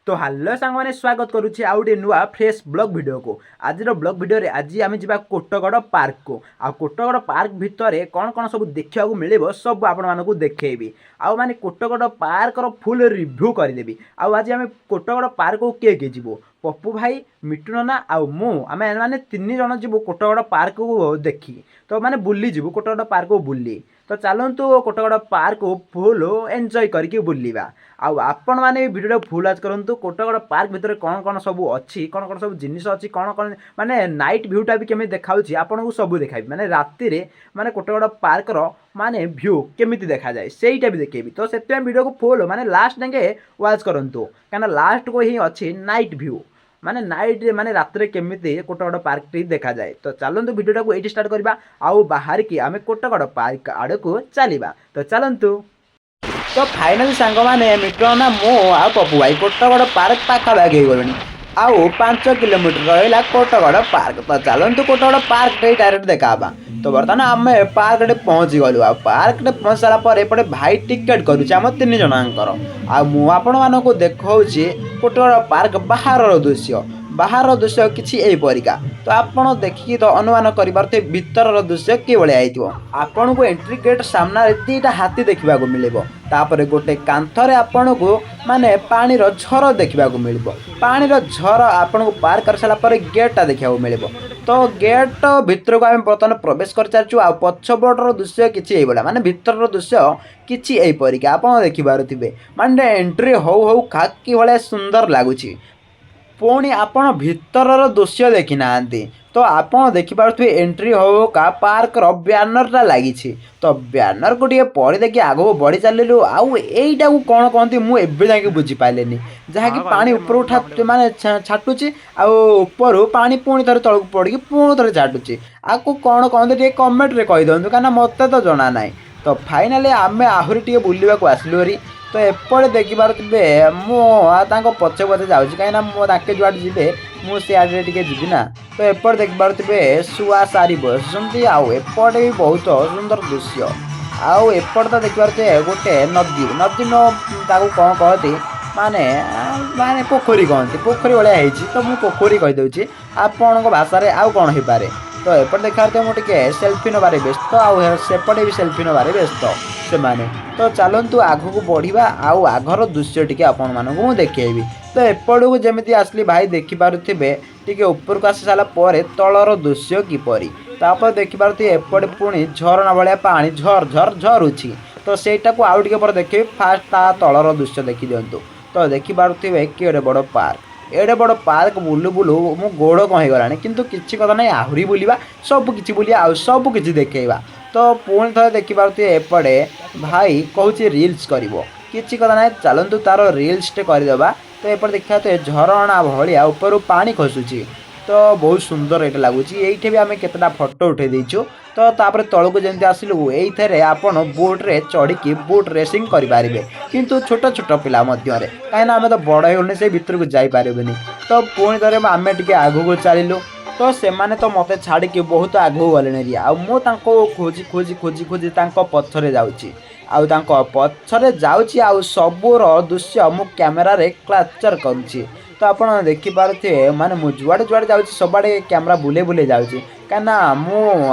ତ ହାଲୋ ସାଙ୍ଗମାନେ, ସ୍ୱାଗତ କରୁଛି ଆଉ ଗୋଟେ ନୂଆ ଫ୍ରେଶ୍ ବ୍ଲଗ୍ ଭିଡ଼ିଓକୁ। ଆଜିର ବ୍ଲଗ୍ ଭିଡ଼ିଓରେ ଆଜି ଆମେ ଯିବା କୋଟଗଡ଼ ପାର୍କକୁ। ଆଉ କୋଟଗଡ଼ ପାର୍କ ଭିତରେ କ'ଣ କ'ଣ ସବୁ ଦେଖିବାକୁ ମିଳିବ, ସବୁ ଆପଣମାନଙ୍କୁ ଦେଖେଇବି। ଆଉ ମାନେ କୋଟଗଡ଼ ପାର୍କର ଫୁଲ୍ ରିଭ୍ୟୁ କରିଦେବି। ଆଉ ଆଜି ଆମେ କୋଟଗଡ଼ ପାର୍କକୁ କିଏ କିଏ ଯିବୁ? ପପୁ ଭାଇ, ମିଟୁ ନନା ଆଉ ମୁଁ, ଆମେ ମାନେ ତିନି ଜଣ ଯିବୁ କୋଟଗଡ଼ ପାର୍କକୁ ଦେଖି। ତ ମାନେ ବୁଲିଯିବୁ କୋଟଗଡ଼ ପାର୍କକୁ ବୁଲି। ତ ଚାଲନ୍ତୁ, କୋଟଗଡ଼ ପାର୍କକୁ ଫୁଲ୍ ଏନ୍ଜୟ କରିକି ବୁଲିବା। ଆଉ ଆପଣମାନେ ବି ଭିଡ଼ିଓଟା ଫୁଲ୍ ୱାଚ୍ କରନ୍ତୁ। କୋଟଗଡ଼ ପାର୍କ ଭିତରେ କ'ଣ କ'ଣ ସବୁ ଅଛି, କ'ଣ କ'ଣ ସବୁ ଜିନିଷ ଅଛି, କ'ଣ କ'ଣ ମାନେ ନାଇଟ୍ ଭ୍ୟୁଟା ବି କେମିତି ଦେଖାଉଛି, ଆପଣଙ୍କୁ ସବୁ ଦେଖାଇବି। ମାନେ ରାତିରେ ମାନେ କୋଟଗଡ଼ ପାର୍କର ମାନେ ଭ୍ୟୁ କେମିତି ଦେଖାଯାଏ, ସେଇଟା ବି ଦେଖେଇବି। ତ ସେଥିପାଇଁ ଭିଡ଼ିଓକୁ ଫୁଲ୍ ମାନେ ଲାଷ୍ଟ ଯାକେ ୱାଚ୍ କରନ୍ତୁ, କାହିଁକିନା ଲାଷ୍ଟକୁ ହିଁ ଅଛି ନାଇଟ୍ ଭ୍ୟୁ, ମାନେ ନାଇଟ୍ରେ ମାନେ ରାତିରେ କେମିତି କୋଟଗଡ଼ ପାର୍କଟି ଦେଖାଯାଏ। ତ ଚାଲନ୍ତୁ, ଭିଡ଼ିଓଟାକୁ ଏଇଠି ଷ୍ଟାର୍ଟ କରିବା ଆଉ ବାହାରିକି ଆମେ କୋଟଗଡ଼ ପାର୍କ ଆଡ଼କୁ ଚାଲିବା। ତ ଚାଲନ୍ତୁ। ତ ଫାଇନାଲି ସାଙ୍ଗମାନେ, ମିଟୁ ନା, ମୁଁ ଆଉ ପପୁ ଭାଇ କୋଟଗଡ଼ ପାର୍କ ପାଖାପାଖି ହେଇଗଲୁଣି। ଆଉ 5 କିଲୋମିଟର ରହିଲା କୋଟଗଡ଼ ପାର୍କ। ତ ଚାଲନ୍ତୁ, କୋଟଗଡ଼ ପାର୍କରେ ଡାଇରେକ୍ଟ ଦେଖା ହେବା। ତ ବର୍ତ୍ତମାନ ଆମେ ପାର୍କରେ ପହଞ୍ଚି ଗଲୁ। ଆଉ ପାର୍କରେ ପହଞ୍ଚି ସାରିଲା ପରେ ଏପଟେ ଭାଇ ଟିକେଟ୍ କରୁଛି ଆମ ତିନି ଜଣଙ୍କର। ଆଉ ମୁଁ ଆପଣମାନଙ୍କୁ ଦେଖାଉଛି କୋଟଗଡ଼ ପାର୍କ ବାହାରର ଦୃଶ୍ୟ। ବାହାରର ଦୃଶ୍ୟ କିଛି ଏଇପରିକା। ତ ଆପଣ ଦେଖିକି ତ ଅନୁମାନ କରିପାରୁଥିବେ ଭିତରର ଦୃଶ୍ୟ କିଭଳିଆ ହେଇଥିବ। ଆପଣଙ୍କୁ ଏଣ୍ଟ୍ରି ଗେଟ୍ ସାମ୍ନାରେ ଦୁଇଟା ହାତୀ ଦେଖିବାକୁ ମିଳିବ। ତାପରେ ଗୋଟେ କାନ୍ଥରେ ଆପଣଙ୍କୁ ମାନେ ପାଣିର ଝର ଦେଖିବାକୁ ମିଳିବ। ପାଣିର ଝର ଆପଣଙ୍କୁ ପାର କରିସାରିଲା ପରେ ଗେଟ୍ଟା ଦେଖିବାକୁ ମିଳିବ। ତ ଗେଟ୍ ଭିତରକୁ ଆମେ ବର୍ତ୍ତମାନ ପ୍ରବେଶ କରିଚାଲିଛୁ। ଆଉ ପଛପଟର ଦୃଶ୍ୟ କିଛି ଏଇଭଳିଆ, ମାନେ ଭିତରର ଦୃଶ୍ୟ କିଛି ଏଇପରିକା ଆପଣ ଦେଖିପାରୁଥିବେ। ମାନେ ଏଣ୍ଟ୍ରି ହଉ ହଉ ଖାକି ଭଳିଆ ସୁନ୍ଦର ଲାଗୁଛି। ପୁଣି ଆପଣ ଭିତରର ଦୃଶ୍ୟ ଦେଖିନାହାନ୍ତି। ତ ଆପଣ ଦେଖିପାରୁଥିବେ, ଏଣ୍ଟ୍ରି ହଉ କା ପାର୍କର ବ୍ୟାନରଟା ଲାଗିଛି। ତ ବ୍ୟାନରକୁ ଟିକେ ପଢ଼ି ଦେଖି ଆଗକୁ ବଢ଼ି ଚାଲିଲୁ। ଆଉ ଏଇଟାକୁ କ'ଣ କହନ୍ତି, ମୁଁ ଏବେ ଯାଇକି ବୁଝିପାରିଲିନି। ଯାହାକି ପାଣି ଉପରକୁ ମାନେ ଛାଟୁଛି ଆଉ ଉପରୁ ପାଣି ପୁଣି ଥରେ ତଳକୁ ପଡ଼ିକି ପୁଣି ଥରେ ଛାଟୁଛି। ଆକୁ କ'ଣ କହନ୍ତି, ଟିକେ କମେଣ୍ଟରେ କହିଦିଅନ୍ତୁ, କାହିଁକିନା ମୋତେ ତ ଜଣା ନାହିଁ। ତ ଫାଇନାଲି ଆମେ ଆହୁରି ଟିକେ ବୁଲିବାକୁ ଆସିଲୁ ଭାରି। ତ ଏପଟେ ଦେଖିପାରୁଥିବେ, ମୁଁ ଆଉ ତାଙ୍କ ପଛେ ପଛେ ଯାଉଛି, କାହିଁକିନା ମୁଁ ତାଙ୍କେ ଯୁଆଡ଼େ ଯିବେ, ମୁଁ ସିଆଡ଼େ ଟିକେ ଯିବି ନା। ତ ଏପଟେ ଦେଖିପାରୁଥିବେ, ଶୁଆ ସାରି ବସିଛନ୍ତି। ଆଉ ଏପଟେ ବି ବହୁତ ସୁନ୍ଦର ଦୃଶ୍ୟ। ଆଉ ଏପଟେ ତ ଦେଖିପାରୁଥିବେ ଗୋଟେ ନଦୀ, ନଦୀ ନ ତାକୁ କ'ଣ କହନ୍ତି, ମାନେ ମାନେ ପୋଖରୀ କହନ୍ତି। ପୋଖରୀ ଭଳିଆ ହେଇଛି, ତ ମୁଁ ପୋଖରୀ କହିଦେଉଛି। ଆପଣଙ୍କ ଭାଷାରେ ଆଉ କ'ଣ ହେଇପାରେ? ତ ଏପଟେ ଦେଖିପାରୁଥିବେ, ମୁଁ ଟିକେ ସେଲ୍ଫି ନେବାରେ ବ୍ୟସ୍ତ ଆଉ ସେପଟେ ବି ସେଲ୍ଫି ନେବାରେ ବ୍ୟସ୍ତ ସେମାନେ। ତ ଚାଲନ୍ତୁ, ଆଗକୁ ବଢ଼ିବା ଆଉ ଆଗର ଦୃଶ୍ୟ ଟିକେ ଆପଣମାନଙ୍କୁ ମୁଁ ଦେଖେଇବି। ତ ଏପଟକୁ ଯେମିତି ଆସିଲି ଭାଇ, ଦେଖିପାରୁଥିବେ, ଟିକେ ଉପରକୁ ଆସି ସାରିଲା ପରେ ତଳର ଦୃଶ୍ୟ କିପରି। ତାପରେ ଦେଖିପାରୁଥିବେ, ଏପଟେ ପୁଣି ଝରଣା ଭଳିଆ ପାଣି ଝର ଝର ଝରୁଛି। ତ ସେଇଟାକୁ ଆଉ ଟିକେ ପରେ ଦେଖିବି, ଫାଷ୍ଟ ତା ତଳର ଦୃଶ୍ୟ ଦେଖିଦିଅନ୍ତୁ। ତ ଦେଖିପାରୁଥିବେ କି ଏଡ଼େ ବଡ଼ ପାର୍କ। ଏଡ଼େ ବଡ଼ ପାର୍କ ବୁଲୁ ବୁଲୁ ମୁଁ ଗୋଡ଼ କ'ଣ ହେଇଗଲାଣି। କିନ୍ତୁ କିଛି କଥା ନାହିଁ, ଆହୁରି ବୁଲିବା, ସବୁ କିଛି ବୁଲିବା ଆଉ ସବୁ କିଛି ଦେଖେଇବା। ତ ପୁଣି ଥରେ ଦେଖିପାରୁଥିବେ, ଏପଟେ ଭାଇ କହୁଛି ରିଲ୍ସ କରିବ। କିଛି କଥା ନାହିଁ, ଚାଲନ୍ତୁ ତାର ରିଲ୍ସଟେ କରିଦେବା। ତ ଏପଟେ ଦେଖିବା, ଝରଣା ଭଳିଆ ଉପରୁ ପାଣି ଖସୁଛି। ତ ବହୁତ ସୁନ୍ଦର ଏଇଟା ଲାଗୁଛି। ଏଇଠି ବି ଆମେ କେତେଟା ଫଟୋ ଉଠେଇ ଦେଇଛୁ। ତ ତାପରେ ତଳକୁ ଯେମିତି ଆସିଲୁ, ଏଇଥିରେ ଆପଣ ବୋଟ୍ରେ ଚଢ଼ିକି ବୋଟ୍ ରେସିଂ କରିପାରିବେ, କିନ୍ତୁ ଛୋଟ ଛୋଟ ପିଲା ମଧ୍ୟରେ, କାହିଁକିନା ଆମେ ତ ବଡ଼ ହେଇଗଲୁଣି, ସେଇ ଭିତରକୁ ଯାଇପାରିବୁନି। ତ ପୁଣି ଥରେ ଆମେ ଟିକେ ଆଗକୁ ଚାଲିଲୁ। ତ ସେମାନେ ତ ମୋତେ ଛାଡ଼ିକି ବହୁତ ଆଗକୁ ଗଲେଣି। ଆଉ ମୁଁ ତାଙ୍କୁ ଖୋଜି ଖୋଜି ଖୋଜି ଖୋଜି ତାଙ୍କ ପଛରେ ଯାଉଛି ଆଉ ତାଙ୍କ ପଛରେ ଯାଉଛି ଆଉ ସବୁର ଦୃଶ୍ୟ ମୁଁ କ୍ୟାମେରାରେ କ୍ୟାପଚର୍ କରୁଛି। ତ ଆପଣ ଦେଖିପାରୁଥିବେ, ମାନେ ମୁଁ ଯୁଆଡ଼େ ଯୁଆଡ଼େ ଯାଉଛି, ସବୁଆଡ଼େ କ୍ୟାମେରା ବୁଲେଇ ବୁଲେଇ ଯାଉଛି, କାହିଁକିନା ମୁଁ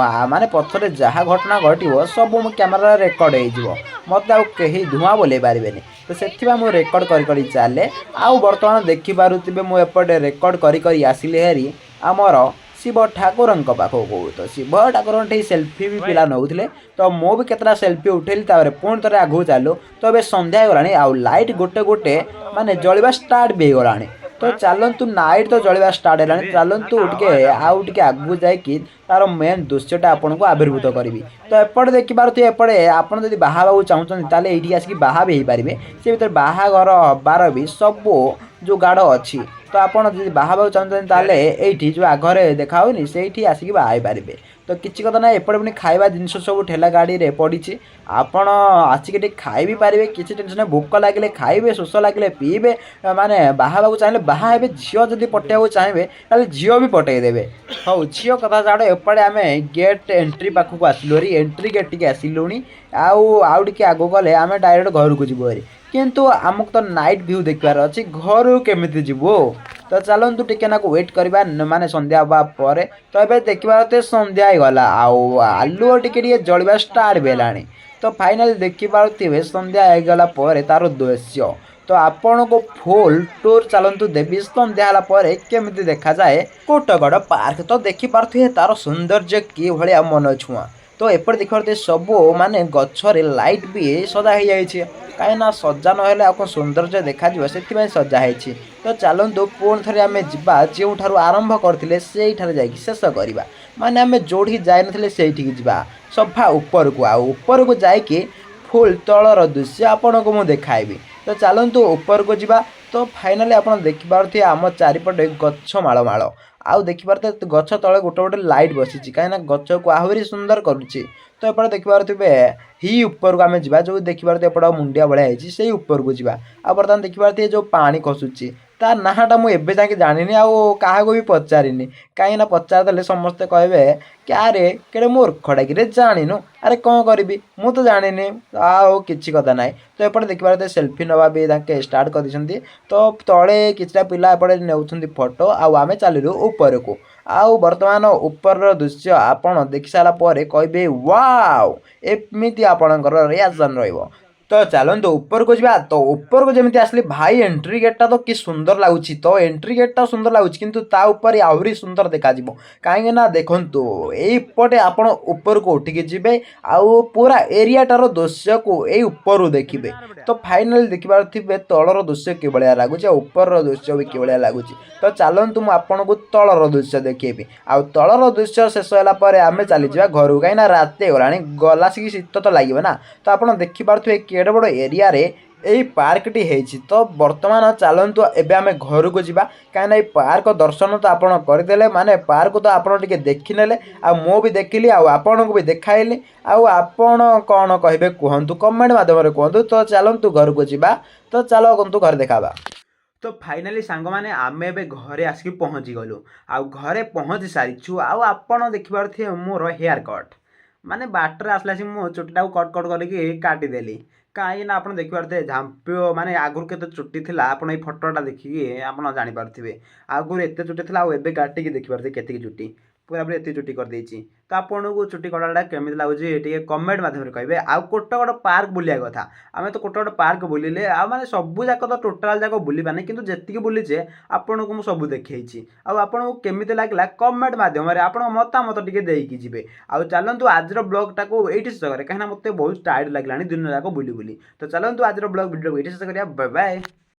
ମାନେ ପଛରେ ଯାହା ଘଟଣା ଘଟିବ, ସବୁ ମୁଁ କ୍ୟାମେରାରେ ରେକର୍ଡ଼ ହେଇଯିବ। ମୋତେ ଆଉ କେହି ଧୂଆଁ ବୁଲେଇ ପାରିବେନି। ତ ସେଥିପାଇଁ ମୁଁ ରେକର୍ଡ଼ କରି କରି ଚାଲେ। ଆଉ ବର୍ତ୍ତମାନ ଦେଖିପାରୁଥିବେ, ମୁଁ ଏପଟେ ରେକର୍ଡ଼ କରି କରି ଆସିଲି ହେରି ଆମର ଶିବ ଠାକୁରଙ୍କ ପାଖକୁ। ତ ଶିବ ଠାକୁରଙ୍କ ଠି ସେଲ୍ଫି ବି ପିଲା ନେଉଥିଲେ, ତ ମୁଁ ବି କେତେଟା ସେଲ୍ଫି ଉଠେଇଲି। ତାପରେ ପୁଣି ଥରେ ଆଗକୁ ଚାଲୁ। ତ ଏବେ ସନ୍ଧ୍ୟା ହେଇଗଲାଣି ଆଉ ଲାଇଟ୍ ଗୋଟେ ଗୋଟେ ମାନେ ଜଳିବା ଷ୍ଟାର୍ଟ ବି ହେଇଗଲାଣି। ତ ଚାଲନ୍ତୁ, ନାଇଟ୍ ତ ଜଳିବା ଷ୍ଟାର୍ଟ ହେଲାଣି। ଚାଲନ୍ତୁ, ଟିକେ ଆଉ ଟିକେ ଆଗକୁ ଯାଇକି ତାର ମେନ୍ ଦୃଶ୍ୟଟା ଆପଣଙ୍କୁ ଆବିର୍ଭୂତ କରିବି। ତ ଏପଟେ ଦେଖିପାରୁଥିବେ, ଏପଟେ ଆପଣ ଯଦି ବାହା ହେବାକୁ ଚାହୁଁଛନ୍ତି, ତାହେଲେ ଏଇଠିକି ଆସିକି ବାହା ବି ହେଇପାରିବେ। ସେ ଭିତରେ ବାହାଘର ହେବାର ବି ସବୁ ଯୋଗାଡ଼ ଅଛି। ତ ଆପଣ ଯଦି ବାହା ହେବାକୁ ଚାହୁଁଛନ୍ତି, ତାହେଲେ ଏଇଠି ଯେଉଁ ଆଗରେ ଦେଖା ହେଉନି, ସେଇଠି ଆସିକି ବାହା ହେଇପାରିବେ। ତ କିଛି କଥା ନାହିଁ, ଏପଟେ ପୁଣି ଖାଇବା ଜିନିଷ ସବୁ ଠେଲା ଗାଡ଼ିରେ ପଡ଼ିଛି। ଆପଣ ଆସିକି ଟିକେ ଖାଇ ବି ପାରିବେ। କିଛି ଟେନସନ୍ ନାହିଁ। ଭୋକ ଲାଗିଲେ ଖାଇବେ, ଶୋଷ ଲାଗିଲେ ପିଇବେ, ମାନେ ବାହା ହେବାକୁ ଚାହିଁଲେ ବାହା ହେବେ। ଝିଅ ଯଦି ପଟେଇବାକୁ ଚାହିଁବେ, ତାହେଲେ ଝିଅ ବି ପଟେଇ ଦେବେ। ହଉ, ଝିଅ କଥା ଛାଡ଼। ଏପଟେ ଆମେ ଗେଟ୍ ଏଣ୍ଟ୍ରି ପାଖକୁ ଆସିଲୁ ଭାରି। ଏଣ୍ଟ୍ରି ଗେଟ୍ ଟିକେ ଆସିଲୁଣି। ଆଉ ଆଉ ଟିକେ ଆଗକୁ ଗଲେ ଆମେ ଡାଇରେକ୍ଟ ଘରକୁ ଯିବୁ ଭାରି। କିନ୍ତୁ ଆମକୁ ତ ନାଇଟ୍ ଭ୍ୟୁ ଦେଖିବାର ଅଛି, ଘରୁ କେମିତି ଯିବୁ? ତ ଚାଲନ୍ତୁ ଟିକେ ନାକୁ ୱେଟ୍ କରିବା, ମାନେ ସନ୍ଧ୍ୟା ହେବା ପରେ। ତ ଏବେ ଦେଖିବା ତ ସନ୍ଧ୍ୟା ହେଇଗଲା ଆଉ ଆଲୁଅ ଟିକେ ଟିକେ ଜଳିବା ଷ୍ଟାର୍ଟ ବି ହେଲାଣି। ତ ଫାଇନାଲି ଦେଖିପାରୁଥିବେ ସନ୍ଧ୍ୟା ହେଇଗଲା ପରେ ତାର ଦୃଶ୍ୟ। ତ ଆପଣଙ୍କୁ ଫୁଲ୍ ଟୁର୍ ଚାଲନ୍ତୁ ଦେବି, ସନ୍ଧ୍ୟା ହେଲା ପରେ କେମିତି ଦେଖାଯାଏ କୋଟଗଡ଼ ପାର୍କ। ତ ଦେଖିପାରୁଥିବେ ତାର ସୌନ୍ଦର୍ଯ୍ୟ କି ଭଳିଆ ମନ ଛୁଆଁ। ତ ଏପଟେ ଦେଖିପାରୁଥିବେ ସବୁ ମାନେ ଗଛରେ ଲାଇଟ୍ ବି ସଜା ହେଇଯାଇଛି, କାହିଁକିନା ସଜା ନହେଲେ ଆଉ କ'ଣ ସୌନ୍ଦର୍ଯ୍ୟ ଦେଖାଯିବ? ସେଥିପାଇଁ ସଜା ହେଇଛି। ତ ଚାଲନ୍ତୁ ପୁଣି ଥରେ ଆମେ ଯିବା, ଯେଉଁଠାରୁ ଆରମ୍ଭ କରିଥିଲେ ସେଇଠାରେ ଯାଇକି ଶେଷ କରିବା। ମାନେ ଆମେ ଯେଉଁଠିକି ଯାଇନଥିଲେ ସେଇଠିକି ଯିବା, ସଫା ଉପରକୁ। ଆଉ ଉପରକୁ ଯାଇକି ଫୁଲ୍ ତଳର ଦୃଶ୍ୟ ଆପଣଙ୍କୁ ମୁଁ ଦେଖାଇବି। ତ ଚାଲନ୍ତୁ ଉପରକୁ ଯିବା। ତ ଫାଇନାଲି ଆପଣ ଦେଖିପାରୁଥିବେ ଆମ ଚାରିପଟେ ଗଛ ମାଳ ମାଳ। ଆଉ ଦେଖିପାରୁଥିବେ ଗଛ ତଳେ ଗୋଟେ ଗୋଟେ ଲାଇଟ୍ ବସିଛି, କାହିଁକିନା ଗଛକୁ ଆହୁରି ସୁନ୍ଦର କରୁଛି। ତ ଏପଟେ ଦେଖିପାରୁଥିବେ ହି ଉପରକୁ ଆମେ ଯିବା, ଯେଉଁ ଦେଖିପାରୁଥିବେ ଏପଟ ମୁଣ୍ଡିଆ ଭଳିଆ ହେଇଛି, ସେଇ ଉପରକୁ ଯିବା। ଆଉ ବର୍ତ୍ତମାନ ଦେଖିପାରୁଥିବେ ଯେଉଁ ପାଣି ଖସୁଛି, ତା ନାଁଟା ମୁଁ ଏବେ ଯାଏଁ ଜାଣିନି ଆଉ କାହାକୁ ବି ପଚାରିନି, କାହିଁକିନା ପଚାରିଦେଲେ ସମସ୍ତେ କହିବେ କି ଆରେ କେଡ଼େ ମୂର୍ଖଟା କିରେ, ଜାଣିନୁ? ଆରେ କ'ଣ କରିବି, ମୁଁ ତ ଜାଣିନି। ଆଉ କିଛି କଥା ନାହିଁ। ତ ଏପଟେ ଦେଖିପାରୁଥିବେ ସେଲ୍ଫି ନେବା ବି ତାଙ୍କେ ଷ୍ଟାର୍ଟ କରିଦେଇଛନ୍ତି। ତ ତଳେ କିଛିଟା ପିଲା ଏପଟେ ନେଉଛନ୍ତି ଫଟୋ ଆଉ ଆମେ ଚାଲିଲୁ ଉପରକୁ। ଆଉ ବର୍ତ୍ତମାନ ଉପରର ଦୃଶ୍ୟ ଆପଣ ଦେଖି ସାରିଲା ପରେ କହିବେ ୱାଓ, ଏମିତି ଆପଣଙ୍କର ରିଆକ୍ସନ୍ ରହିବ। ତ ଚାଲନ୍ତୁ ଉପରକୁ ଯିବା। ତ ଉପରକୁ ଯେମିତି ଆସିଲି ଭାଇ, ଏଣ୍ଟ୍ରି ଗେଟ୍ଟା ତ କି ସୁନ୍ଦର ଲାଗୁଛି। ତ ଏଣ୍ଟ୍ରି ଗେଟ୍ଟା ସୁନ୍ଦର ଲାଗୁଛି, କିନ୍ତୁ ତା ଉପରେ ଆହୁରି ସୁନ୍ଦର ଦେଖାଯିବ, କାହିଁକି ନା ଦେଖନ୍ତୁ ଏଇପଟେ ଆପଣ ଉପରକୁ ଉଠିକି ଯିବେ ଆଉ ପୁରା ଏରିଆଟାର ଦୃଶ୍ୟକୁ ଏଇ ଉପରୁ ଦେଖିବେ। ତ ଫାଇନାଲି ଦେଖିପାରୁଥିବେ ତଳର ଦୃଶ୍ୟ କିଭଳିଆ ଲାଗୁଛି ଆଉ ଉପରର ଦୃଶ୍ୟ ବି କିଭଳିଆ ଲାଗୁଛି। ତ ଚାଲନ୍ତୁ ମୁଁ ଆପଣଙ୍କୁ ତଳର ଦୃଶ୍ୟ ଦେଖେଇବି। ଆଉ ତଳର ଦୃଶ୍ୟ ଶେଷ ହେଲା ପରେ ଆମେ ଚାଲିଯିବା ଘରକୁ, କାହିଁକିନା ରାତି ହେଇଗଲାଣି, ଗଲା ଆସିକି ଶୀତ ତ ଲାଗିବ ନା। ତ ଆପଣ ଦେଖିପାରୁଥିବେ କେଡ଼େ ବଡ଼ ଏରିଆରେ ଏଇ ପାର୍କଟି ହେଇଛି। ତ ବର୍ତ୍ତମାନ ଚାଲନ୍ତୁ ଏବେ ଆମେ ଘରକୁ ଯିବା, କାହିଁକିନା ଏଇ ପାର୍କ ଦର୍ଶନ ତ ଆପଣ କରିଦେଲେ, ମାନେ ପାର୍କ ତ ଆପଣ ଟିକେ ଦେଖିନେଲେ ଆଉ ମୁଁ ବି ଦେଖିଲି ଆଉ ଆପଣଙ୍କୁ ବି ଦେଖାଇଲି। ଆଉ ଆପଣ କ'ଣ କହିବେ କୁହନ୍ତୁ, କମେଣ୍ଟ ମାଧ୍ୟମରେ କୁହନ୍ତୁ। ତ ଚାଲନ୍ତୁ ଘରକୁ ଯିବା। ତ ଚାଲନ୍ତୁ, ଘରେ ଦେଖାବା। ତ ଫାଇନାଲି ସାଙ୍ଗମାନେ, ଆମେ ଏବେ ଘରେ ଆସିକି ପହଞ୍ଚିଗଲୁ ଆଉ ଘରେ ପହଞ୍ଚି ସାରିଛୁ। ଆଉ ଆପଣ ଦେଖିପାରୁଥିବେ ମୋର ହେୟାର କଟ୍, ମାନେ ବାଟରେ ଆସିଲା ଆସିକି ମୁଁ ଚୁଟିଟାକୁ କଟ୍ କଟ୍ କରିକି କାଟିଦେଲି, କାହିଁକି ନା ଆପଣ ଦେଖିପାରୁଥିବେ ଝାମ୍ପିଓ, ମାନେ ଆଗରୁ କେତେ ଚୁଟି ଥିଲା। ଆପଣ ଏଇ ଫଟୋଟା ଦେଖିକି ଆପଣ ଜାଣିପାରୁଥିବେ ଆଗରୁ ଏତେ ଚୁଟି ଥିଲା ଆଉ ଏବେ କାଟିକି ଦେଖିପାରୁଥିବେ କେତିକି ଚୁଟି, ପୁରାପୁରି ଏତିକି ଚୁଟି କରିଦେଇଛି। ତ ଆପଣଙ୍କୁ ଚୁଟି କଟାଟା କେମିତି ଲାଗୁଛି ଟିକେ କମେଣ୍ଟ ମାଧ୍ୟମରେ କହିବେ। ଆଉ କୋଟଗଡ଼ ପାର୍କ ବୁଲିବା କଥା, ଆମେ ତ କୋଟଗଡ଼ ପାର୍କ ବୁଲିଲେ ଆଉ ମାନେ ସବୁ ଯାକ ତ ଟୋଟାଲ୍ ଯାକ ବୁଲିବାନି, କିନ୍ତୁ ଯେତିକି ବୁଲିଛେ ଆପଣଙ୍କୁ ମୁଁ ସବୁ ଦେଖେଇଛି। ଆଉ ଆପଣଙ୍କୁ କେମିତି ଲାଗିଲା କମେଣ୍ଟ ମାଧ୍ୟମରେ ଆପଣଙ୍କ ମତାମତ ଟିକେ ଦେଇକି ଯିବେ। ଆଉ ଚାଲନ୍ତୁ ଆଜିର ବ୍ଲଗ୍ଟାକୁ ଏଇଠି ଶେଷ କରିବା, କାହିଁକିନା ମୋତେ ବହୁତ ଟାୟାର୍ଡ଼ ଲାଗିଲାଣି ଦିନ ଯାକ ବୁଲି ବୁଲି। ତ ଚାଲନ୍ତୁ ଆଜିର ବ୍ଲଗ୍ ଭିଡ଼ିଓକୁ ଏଇଠି ଶେଷ କରିବା। Bye bye.